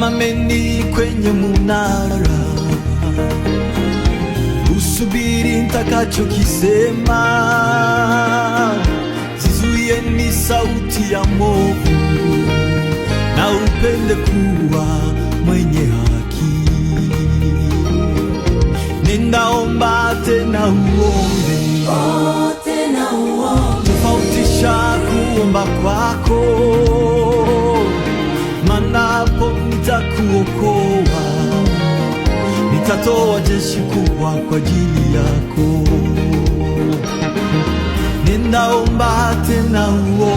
Simameni kwenye munara, usubiri nitakachokisema. Zizuieni sauti ya mwovu, na upende kuwa mwenye haki. Ninaomba tena uombe, Oh, tena uombe. Tofautisha kuomba kwako, maana hapo nitakuokoa, nitatoa jeshi kubwa kwa ajili yako. Ninaomba tena uombe.